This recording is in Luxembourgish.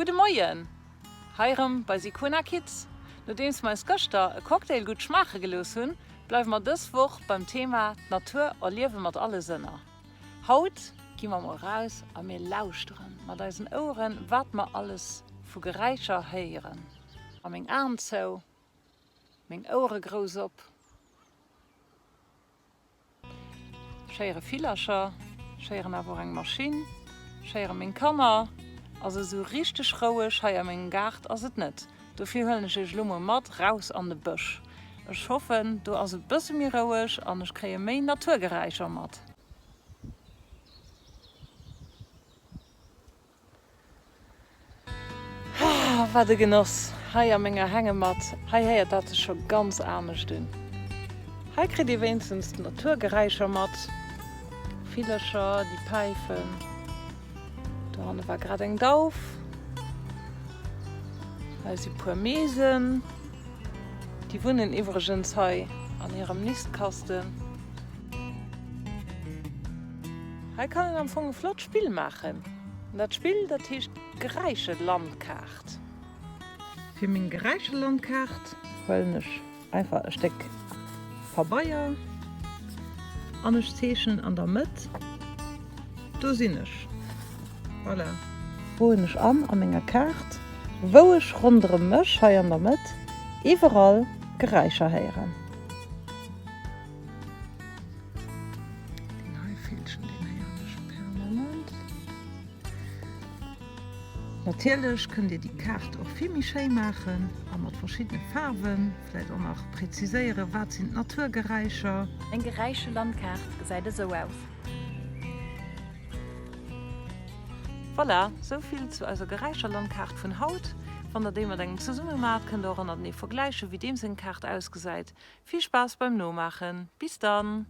Gudde Moien! Hei erëm bei Sicona Kids. Nodeems mer eis gëschter e Cocktail gutt schmaache gelooss hunn, bleiwe mer dës Woch beim Thema d'Natur erliewe mat alle Sënner. Haut gi mer mol raus a mir lauschteren mat eisen Oueren, wat mer alles vu Geräischer héieren. A meng Aen zou, meng Ouere grouss op. Ech héiere Villercher, ech héieren awer och eng Maschinn, ech héiere meng Kanner. Also esou richteg roueg hei a mengem Gaart ass et net. Dofir huelen ech iech elo mol mat raus an de Bësch. Ech hoffen, do ass e bësse méi roueg an ech kréie méi Naturgeräischer mat. Ah, wat e Genoss hei a menger Hängematt. Hei héiert dat sech scho ganz anescht un. Hei kritt ee wéinstens d'Naturgeräischer mat, Villercher, déi päifen. Dohanne war grad eng Dauf. Hei si puer Meesen. Déi wunnen iwwregens hei an hirem Nistkasten. Hei kann een am Fong e flott Spill maachen. An dat Spill, dat heescht Geräischelandkaart. Fir meng Geräischelandkaart huelen ech einfach e Stéck Pabeier an ech zeechnen an der Mëtt, do sinn ech. Voilà. Droen ech an a menger Kaart, wou ech ronderëm mech hei an der Mëtt iwwerall Geräischer héieren. Deen hei Villchen, deen héieren ech permanent. Natierlech kënnt Dir déi Kaart och vill méi schéi maachen a mat verschiddene Faarwen, vläit och nach präziséieren, wat sinn d'Naturgeräischer. Eng Geräischelandkaart gesäit esou aus. Voilà, sou vill zu eiser Geräischerlandkaart vun haut. Wann der déi mat engem zesumme maacht, kënnt der och ënnertenee vergläichen, wéi deem seng Kaart ausgesäit. Vill Spaass beim Nomaachen! Bis dann!